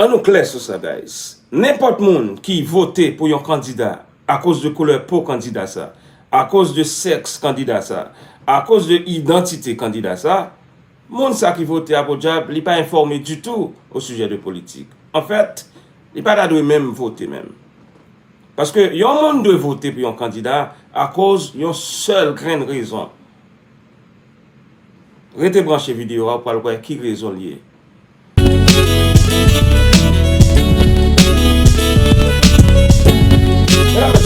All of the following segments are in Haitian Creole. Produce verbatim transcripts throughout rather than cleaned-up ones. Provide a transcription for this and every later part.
An nou klè sou sa, guys. Nenpòt moun ki vote pou yon kandida akoz de koulè po kandida sa, akoz de sèks kandida sa, akoz de idantite kandida sa, moun sa ki vote a podyab, li pa enfòme ditou o sijè de politik. Anfèt, li pa ta dwe menm vote menm. Paske yon moun dwe vote pou yon kandida akoz yon sèl grenn rezon. Rete branche videyo a, ou pral wè ki rezon l ye. Mesdames,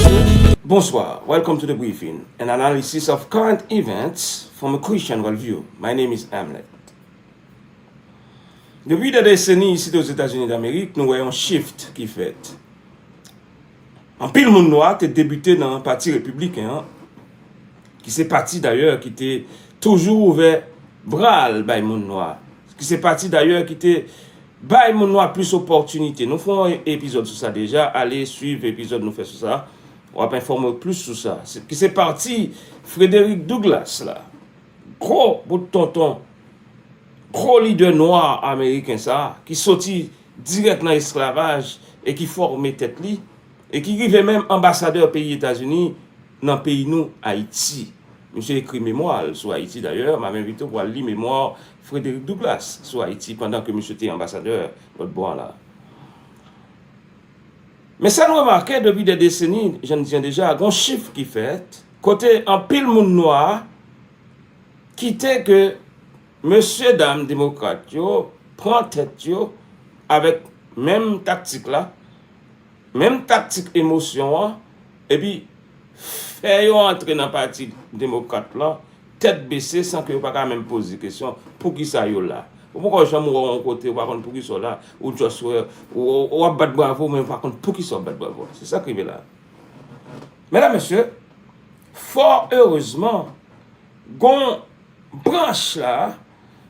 Messieurs, bonsoir. Welcome to the briefing, an analysis of current events from a Christian worldview. My name is Hamlet. Depi dè deseni isit Ozetazini Damerik, nou wè yon shift ki fèt. Anpil moun nwa te debite nan Pati Repibliken an, ki se pati dayè ki te toujou ouvè bra l bay moun nwa, ki se pati dayè ki te bay moun nwa plis opòtinite. Nou fè yon epizòd sou sa deja, ale swiv epizòd nou fè sou sa, w ap enfòme w plis sou sa. Se, ki se pati Frederick Douglass la, gwo bout tonton, gwo lidè nwa ameriken sa, ki soti dirèk nan esklavaj e ki fòme tèt li, e ki rive menm anbasadè peyi Etazini nan peyi nou, Ayiti. Misye ekri memwa l sou Ayiti, dayè, m ap envite w pou al li memwa Frederick Douglass sou Ayiti pandan ke misye te anbasadè lòt bò a la. Men sa n remake depi dè deseni, jan n di an deja, gon shift ki fèt, kote anpil moun nwa kite ke mesye dam demokrat yo pran tèt yo avèk menm taktik la, menm taktik emosyon an, epi fè yo antre nan Pati Demokrat lan tèt bese, san ke yo pa ka menm poze kesyon poukisa yo la. Ou poko janm wè yon kote, ou pa konn poukisa w la, ou just wè, ou, ou, w ap bat bravo, men ou pa konn poukisa w ap bat bravo. Se sa k rive la. Medam, mesye, fò erezman, gon branch la,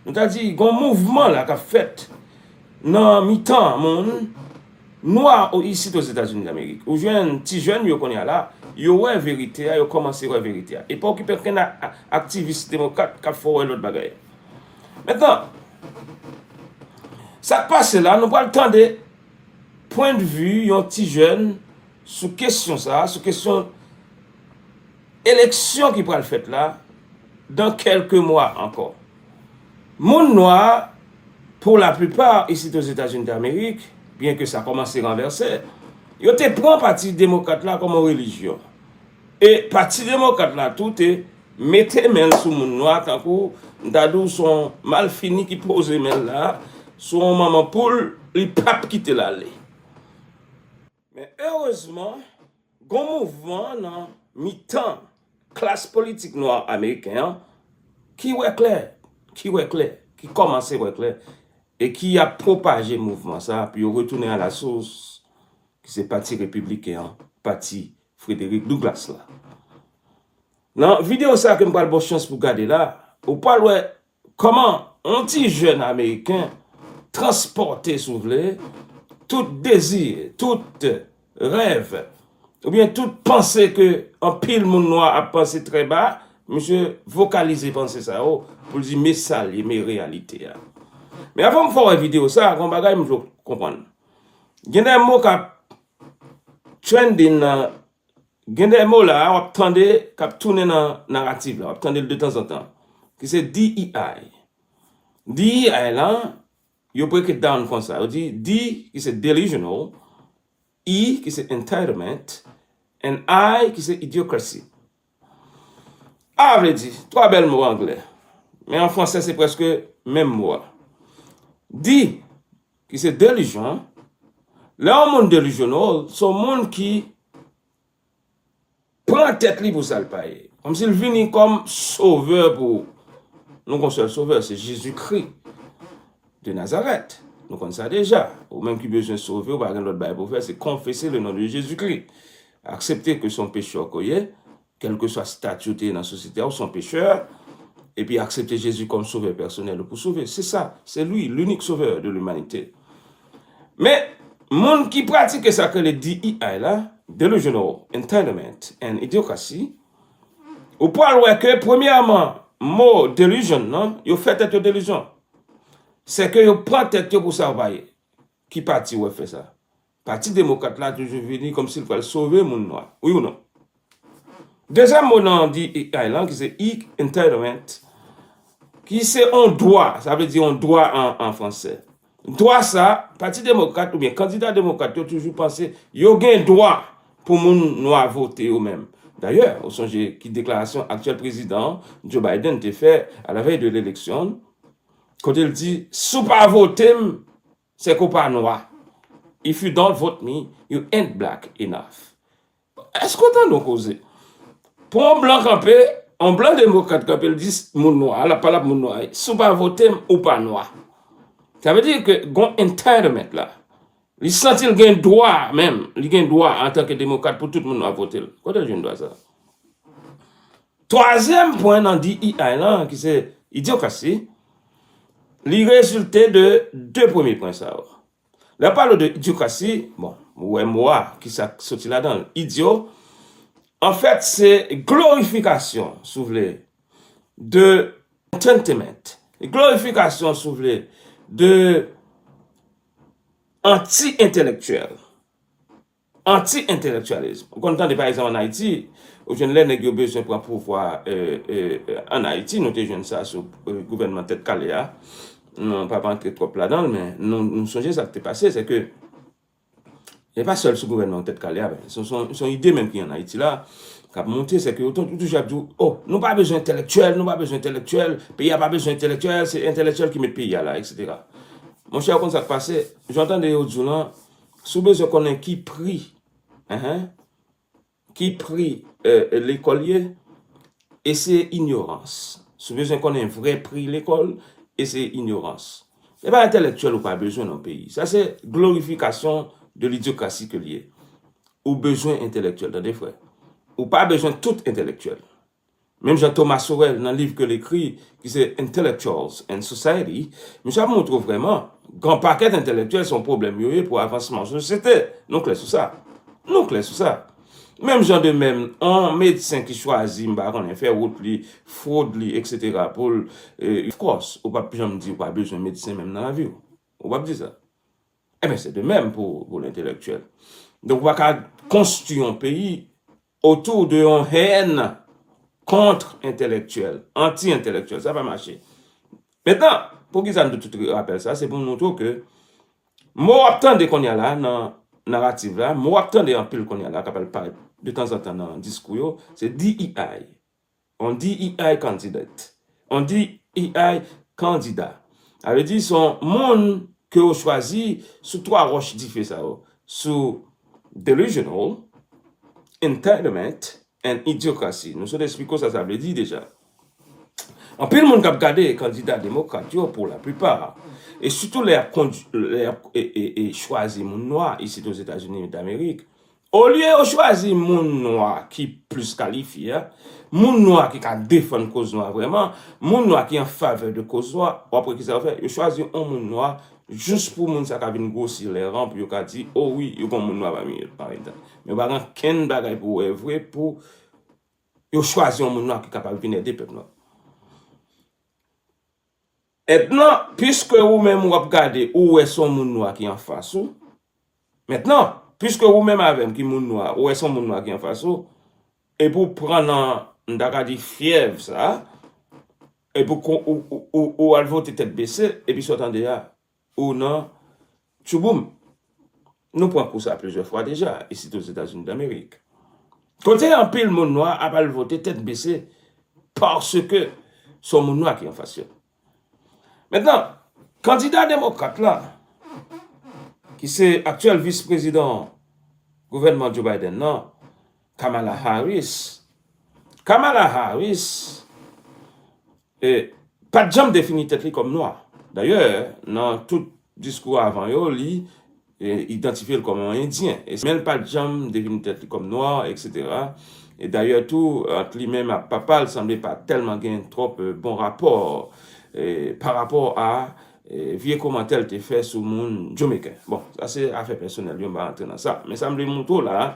nou ta di, gon mouvman la k ap fèt nan mitan moun nwa o isit Ozetazini Damerik. Ou jwenn ti jèn yo kounye a la, yo wè verite a, yo kòmanse wè verite a. E pa okipe okenn a-, a-, aktivis demokrat k ap fè w wè lòt bagay. Mentnan, sa k pase la, nou pral tande pwendvi yon ti jèn sou kesyon sa, sou kesyon eleksyon ki pral fèt la, dan kèlke mwa ankò. Moun nwa, pou laplipa, isit Ozetazini Damerik, byenke sa kòmanse ranvèse, yo te pran Pati Demokrat la kòm yon relijyon. E Pati Demokrat la tou te mete men l sou moun nwa, tankou m ta di w se yon malfini ki poze men l la, se yon manman poul, li p ap kite l ale. Men erezman, gon mouvman nan mitan klas politik nwa ameriken an ki wè klè, ki wè klè, ki kòmanse wè klè, e ki ap pwopaje mouvman sa pou yo retounen a la sous, ki se Pati Repibliken an, pati Frederick Douglass la. Nan videyo sa ke m pral ba w chans pou gade la, ou pral wè kòman yon ti jèn ameriken transpòte, si w vle, tout dezi, tout rèv, oubyen tout panse ke anpil moun nwa ap panse trè ba, misye vokalize panse sa yo pou l di, "Men sa l ye, men reyalite a." Men avan m fè w wè videyo sa, gon bagay m vle w konprann. Gen de mo k ap trending nan Gen de mo la, w ap tande k ap tounen nan naratif la, w ap tande l de tanzantan, ki se D E I. D E I la, yo break it down konsa. Yo di D, ki se delusional, E, ki se entitlement, and I, ki se idiocracy. A vle di, twa bèl mo anglè. Men an fransè, se prèske menm mo a. D, ki se delijan. Lè yon moun delusional, se yon moun ki pran tèt li pou sa l pa ye. Kòmsi l vini kòm sovè pou ou. Nou gon sèl sovè, se Jezikri de Nazarèt. Nou konn sa deja. Ou menm ki bezwen sove, ou pa gen lòt bagay pou w fè, se konfese le non de Jezikri. Aksepte ke se yon pechè ke w ye, kèlkeswa stati w te ye nan sosyete a, ou se yon pechè, epi aksepte Jezi kòm sovè pèsonèl ou pou sove. Se sa, c'est lui, l'unique sauveur de l'humanité. Men, moun ki pratike sa k rele D E I la, delusional, entitlement, and idiocracy, ou pral wè ke, premyèman, mo delusion nan, yo fè tèt yo delizyon. Se ke yo pran tèt yo pou sa yo pa ye. ki pati w wè fè sa? Pati Demokrat la toujou vini kòmsi l pral sove moun nwa. Wi ou non? Dezyèm mo nan D E I lan, ki se E, entitlement, ki se yon dwa, sa vle di yon dwa an, an fransè. Dwa sa, Pati Demokrat oubyen kandida demokrat yo toujou panse yo gen dwa pou moun nwa vote yo menm. Dayè, ou sonje ki deklarasyon aktyèl prezidan Joe Biden te fè à la veille de l'élection, kote l di, "Si w pa vote m, se ke w pa nwa. If you don't vote me, you ain't black enough." Èske w tande yon koze? Pou yon blan kanpe, yon blan demokrat kanpe, l di moun nwa, l ap pale ap moun nwa, "Si w pa vote m, ou pa nwa." Sa vle di ke gon entitlement la. Li santi l gen dwa menm, li gen dwa antanke demokrat pou tout moun nwa vote l. Kote l jwenn dwa sa? Twazyèm pwen nan D E I lan, ki se idiokrasi, li rezilte de de premye pwen sa yo. Lè pale de idiokrasi, bon, ou wè mo a, ki sa k soti ladan l. Idyo, anfèt, se glorifikasyon, si w vle, de entitlement. Glorifikasyon, si w vle, de anti-entèlektyèl. Anti-entèlektyalism. Ou konn tande, pa egzanp, ann Ayiti, ou jwenn lè nèg yo bezwen pran pouvwa, e, e, ann Ayiti, nou te jwenn sa sou, e, gouvènman Tèt Kale a. Nou pa antre twòp ladan l, men nou, nou sonje sa k te pase, se ke e pa sèl sou gouvènman Tèt Kale a, men se, se, se yon ide menm ki ann Ayiti la, k ap monte, se ke yo tou-, toujou ap di w, "O, nou pa bezwen entèlektyèl, nou pa bezwen entèlektyèl, peyi a pa bezwen entèlektyèl, se entèlektyèl ki met peyi a la, etsetera." Monchè, ou konn sa k pase? Jan w tande yo di w lan, si w bezwen konnen ki pri, enhen, ki pri, e, e, lekòl ye, e se inyorans. Si w bezwen konnen vrè pri lekòl, e se inyorans. E pa entèlektyèl ou pa bezwen nan peyi. Sa se glorifikasyon de l'idiokrasi ke l ye. Ou bezwen entèlektyèl, tande frè. Ou pa bezwen tout entèlektyèl. Menm jan Thomas Sowell, nan liv ke l ekri, ki se Intellectuals and Society, misye ap montre w vrèman, gran pakèt entèlektyèl se yon pwoblèm yo ye pou avansman sosyete. Nou klè sou sa. Nou klè sou sa. Menm jan de menm, yon medsen ki chwazi, m pa konnen, fè wout li, fwod li, etsetera, pou l, e, of course, ou p ap janm di ou pa bezwen medsen menm nan lavi w. Ou p ap di sa. Ebyen, se de menm pou, pou lentelektyèl. Donk, ou pa ka konstwi yon peyi otou de yon hèn kont entelektyèl, anti-entelektyèl. Sa pa mache. Mentnan, poukisa m di tout rapèl sa? Se pou m montre w ke mo w ap tande kounye a la nan narativ la, mo w ap tande anpil kounye a la, k ap al parèt detanzantan nan diskou yo, se D E I. On D E I candidate. On D E I kandida. Sa vle di, se yon moun ke yo chwazi sou twa wòch dife sa yo. Sou delusional, entitlement, and idiocracy. Nou sot esplike w sa sa vle di deja. Anpil moun k ap gade kandida demokrat yo, pou laplipa, e sitou lè y ap kondi-, lè y ap, e, e, e chwazi moun nwa isit Ozetazini Damerik, olye yo chwazi moun nwa ki plis kalifye a, moun nwa ki ka defann koz nwa vrèman, moun nwa ki an favè de koz nwa, w ap wè kisa yo fè. Yo chwazi yon moun nwa jis pou moun sa ka vin gwosi lè ran, pou yo ka di, "O wi, yo gen yon moun nwa pami yo, pami yo." Men yo pa gen kenn bagay pou wè vre pou yo chwazi yon moun nwa ki kapab vin ede pèp nwa. Mentnan, piske ou menm w ap gade, ou wè se yon moun nwa ki anfas ou. Mentnan, piske ou menm avè m ki moun nwa, ou wè se yon moun nwa ki anfas ou, epi w pran nan, m ta ka di, fyèv sa, epi w, ou, ou, ou, ou al vote tèt bese, epi sa w tande a, ou nan tchouboum. Nou pran kou sa plizyè fwa deja, isit Ozetazini Damerik. Kote anpil moun nwa ap al vote tèt bese, paske se yon moun nwa ki anfas yo. Mentnan, kandida demokrat la, ki se aktyèl vis prezidan gouvènman Joe Biden nan, Kamala Harris, Kamala Harris, e, pa t janm defini tèt li kòm nwa. Dayè, nan tout diskou avan yo, li, e, idantifye l kòm yon Endyen. E, men l pa t janm defini tèt li kòm nwa, etsetera. E dayè tou, ant li menm ak papa l, sanble pa tèlman gen twòp, e, bon rapò, e, pa rapò a, e, vye kòmantè l te fè sou moun Jamaican. Bon, sa se afè pèsonèl yo, m pa rantre nan sa. Men sa m vle montre w la,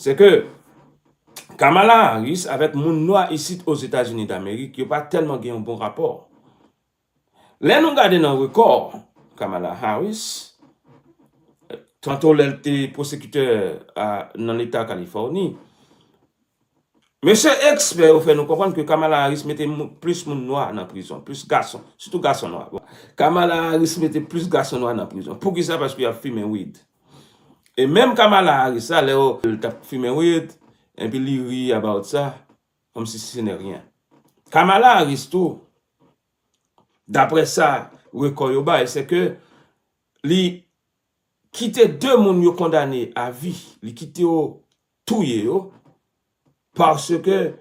se ke Kamala Harris avèk moun nwa isit Ozetazini Damerik, yo pa tèlman gen yon bon rapò. Lè nou gade nan rekò Kamala Harris, tanto lè l te pwosekitè a, nan Leta Kalifòni. Mesye ekspè yo fè nou konprann ke Kamala Harris mete mou- plis moun nwa nan prizon, plis gason, sitou gason nwa. Bon, Kamala Harris mete plis gason nwa nan prizon. Poukisa? Paske y ap fimen weed. E menm Kamala Harris la, lè yo- l t ap fimen weed, epi li ri about sa, kòmsi se ne rien. Kamala Harris tou, daprè sa rekò yo bay, se ke li kite de moun yo kondane a vi, li kite yo touye yo, paske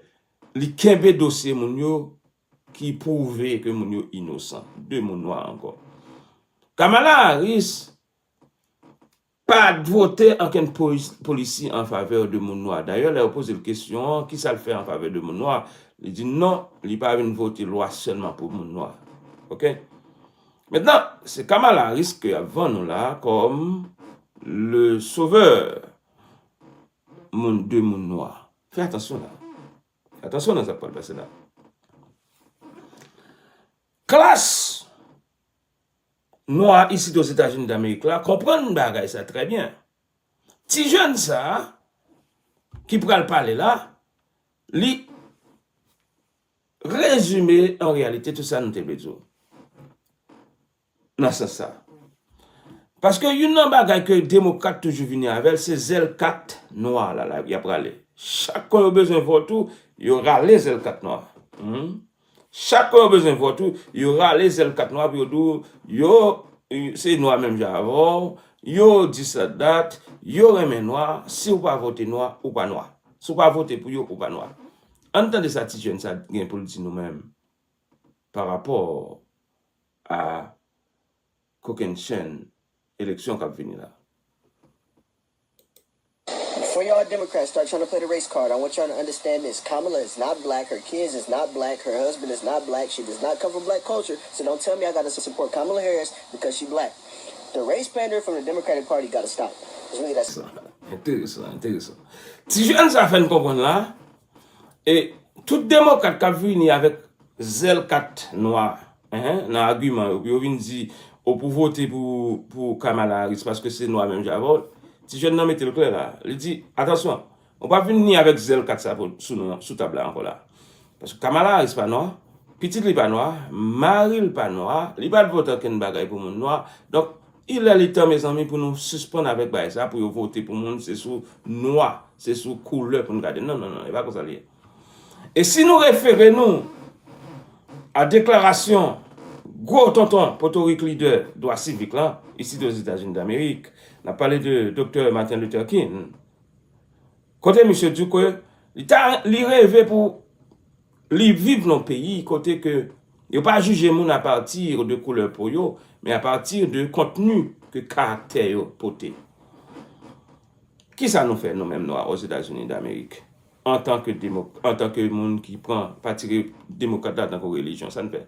li kenbe dosye moun yo ki pwouve ke moun yo inosan. De moun nwa ankò. Kamala Harris pa vote ankenn polis- polisi an favè de moun nwa. Dayè, lè yo poze l kesyon, kisa l fè an favè de moun nwa? Li di non, li pa vin vote lwa sèlman pou moun nwa. Oke? Mentnan, se Kamala Harris ke y ap vann nou la kòm le sauveur moun de moun nwa. Fè atansyon la. Fè atansyon nan sa k pral pase la. Klas nwa isit Ozetazini Damerik la konprann bagay sa trè byen. Ti jèn sa ki pral pale la, li rezime an reyalite tout sa nou te vle di w nan sans sa. Paske youn nan bagay ke demokrat toujou vini avè l, se zèl kat nwa la, la y ap rale. Chak kon yo bezwen vòt ou, yo rale zèl kat nwa. Hmm? Chak kon yo bezwen vòt ou, yo rale zèl kat nwa pou yo di w, yo, se nwa menm jan avè w, yo dis la dat, yo renmen nwa, si w pa vote nwa, ou pa nwa. Si w pa vote pou yo, ou pa nwa. Ann tande sa ti jèn sa gen pou l di nou menm pa rapò a kokennchenn eleksyon k ap vini la. Before y'all Democrats start trying to play the race card, I want y'all to understand this. Kamala is not black. Her kids is not black. Her husband is not black. She does not come from black culture. So don't tell me I gotta support Kamala Harris because she black. The race pander from the Democratic Party gotta stop. It's really that simple. Enteresan, enteresan. Ti jèn sa fè n konprann la, e tout demokrat k ap vini avèk zèl kat nwa, enhen, nan agiman yo, pou yo vin di, o pou vote pou, pou Kamala Harris paske se nwa menm jan avè w. Ti jèn nan mete l klè la. Li di, atansyon, ou p ap vin ni avèk zèl kat sa pou, sou, nou, sou tab la ankò la. Paske Kamala Harris pa nwa, pitit li pa nwa, mari l pa nwa, li pa t vote ankenn bagay pou moun nwa. Donk, il est le temps, mezanmi, pou nou sispann avèk bagay sa, pou yo vote pou moun, se sou nwa, se sou koulè pou n gade. Non, non, non, e pa konsa l ye. E si nou refere nou a deklarasyon gwo tonton potorik lidè dwa sivik lan, isit Ozetazini Damerik, n ap pale de Doktè Martin Luther King, kote misye di ke li ta, li reve pou li viv nan peyi kote ke yo pa jije moun apati de koulè po yo, men apati de kontni ke karaktè yo pote. Kisa nou fè nou menm nwa Ozetazini Damerik? Antanke demo, antanke moun ki pran pati re, demokrat la tankou relijyon, sa n fè?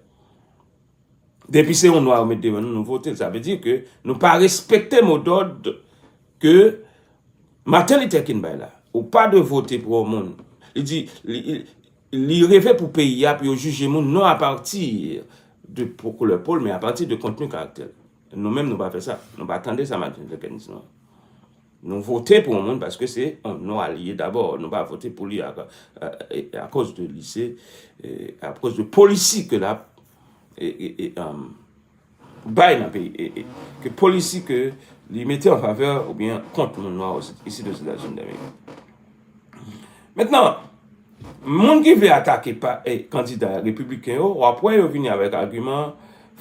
Depi se yon nwa yo met devan nou, nou vote l. Sa vle di ke nou pa respekte modòd ke Martin Luther King bay la. Ou pa dwe vote pou yon moun. Li di, li, li, li reve pou peyi a, pou yo jije moun non apati de po, koulè po l, men apati de kontni karaktè l. Nou menm, nou pa fè sa. Nou pa tande sa Martin Luther King di non. Nou vote pou yon moun paske se yon nwa li ye dabò. Nou pa vote pou li a, a, a, akoz de li se, e, akoz de polisi ke l ap, e, e, e, um, bay nan peyi, e, e, ke polisi ke li mete an favè oubyen kont moun nwa osi, isit Ozetazini Damerik. Mentnan, moun ki vle atake pa, e, kandida repibliken yo, w ap wè yo vini avèk agiman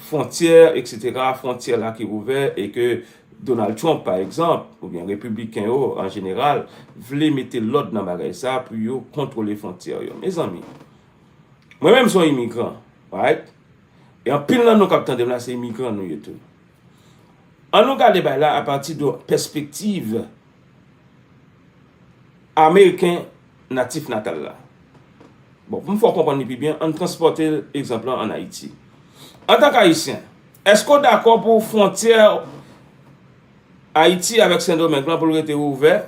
fwontyè, etsetera, fwontyè la ki ouvè e ke Donald Trump, pa egzanp, oubyen repibliken yo an jeneral, vle mete lòd nan bagay sa pou yo kontwole fwontyè yo. Mezanmi, mwen menm se yon imigran, right? E anpil nan nou k ap tande m la, se imigran nou ye tou. An nou gade bagay la apati de pèspektiv ameriken natif natal la. Bon, pou m fè w konprann li pi byen, ann transpòte egzanp lan ann Ayiti. Antank Ayisyen, èske w dakò pou fwontyè Ayiti avèk Sendomeng lan pou l rete ouvè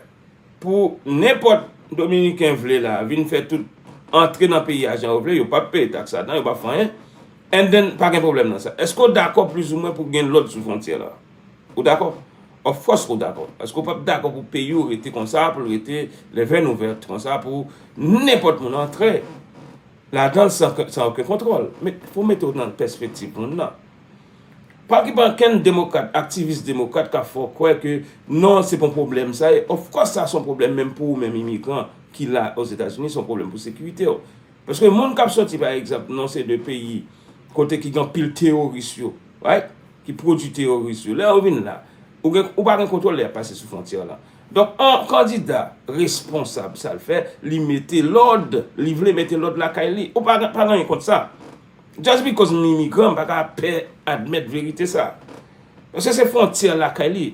pou nenpòt Dominiken vle la vin fè tout, antre nan peyi a jan yo vle, yo p ap peye taks ladan, yo p ap fè anyen, and then pa gen pwoblèm nan sa. Èske w dakò plizoumwen pou gen lòd sou fwontyè la? Ou dakò? Of course ou dakò. Paske ou p ap dakò pou peyi w rete konsa, pou l rete les veines ouvertes konsa, pou nenpòt moun antre ladan l san, san okenn kontwòl. Men fò w mete w nan pèspektiv moun nan. Pa gen okenn demokrat, aktivis demokrat k ap fè w kwè ke non, se pa yon pwoblèm sa ye. Of course sa se yon pwoblèm menm pou ou menm imigran ki la Ozetazini, se yon pwoblèm pou sekirite w. Paske moun k ap soti, pa egzanp, nan se de peyi kote ki gen anpil teworis yo, right? Ki pwodui teworis yo. Lè yo vin la, ou, gen, ou pa gen kontwòl lè y ap pase sou fwontyè la. Donk, yon kandida responsab, sa l fè, li mete lòd, li vle mete lòd lakay li. Ou pa, pa gen anyen kont sa. Just because m imigran, m pa ka pè admèt verite sa. Paske se fwontyè lakay li.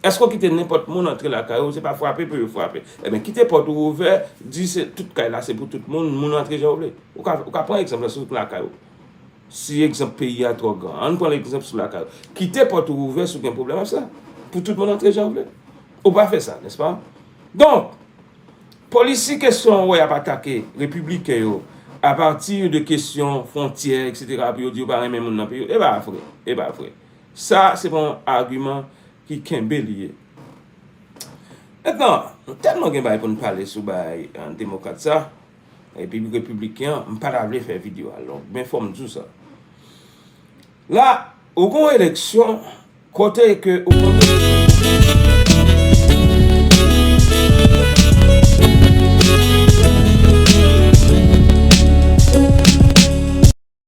Èske w kite nenpòt moun antre lakay ou? Se pa frape pou yo frape. Ebyen, kite pòt ou ouvè, di se tout kay la se pou tout moun, moun antre jan w vle. Ou ka, ou ka pran egzanp la sou lakay ou. Si egzanp peyi a twò gran, ann pran egzanp sou lakay ou. Kite pòt ou ouvè si w gen pwoblèm ak sa. Pou tout moun antre jan w vle. Ou pa fè sa, nèspa? Donk, polisi kesyon wè y ap atake repibliken yo apati de kesyon fwontyè, etsetera, pou yo di yo pa renmen moun nan peyi yo, e pa vre, e pa vre. Sa, se pa yon agiman ki kenbe li ye. Mentnan, nou tèlman gen bagay pou n pale sou bagay, eh, demokrat sa, epi repibliken an, m pa ta vle fè videyo a long, men fò m di w sa. La, ou gon eleksyon kote ke ou gon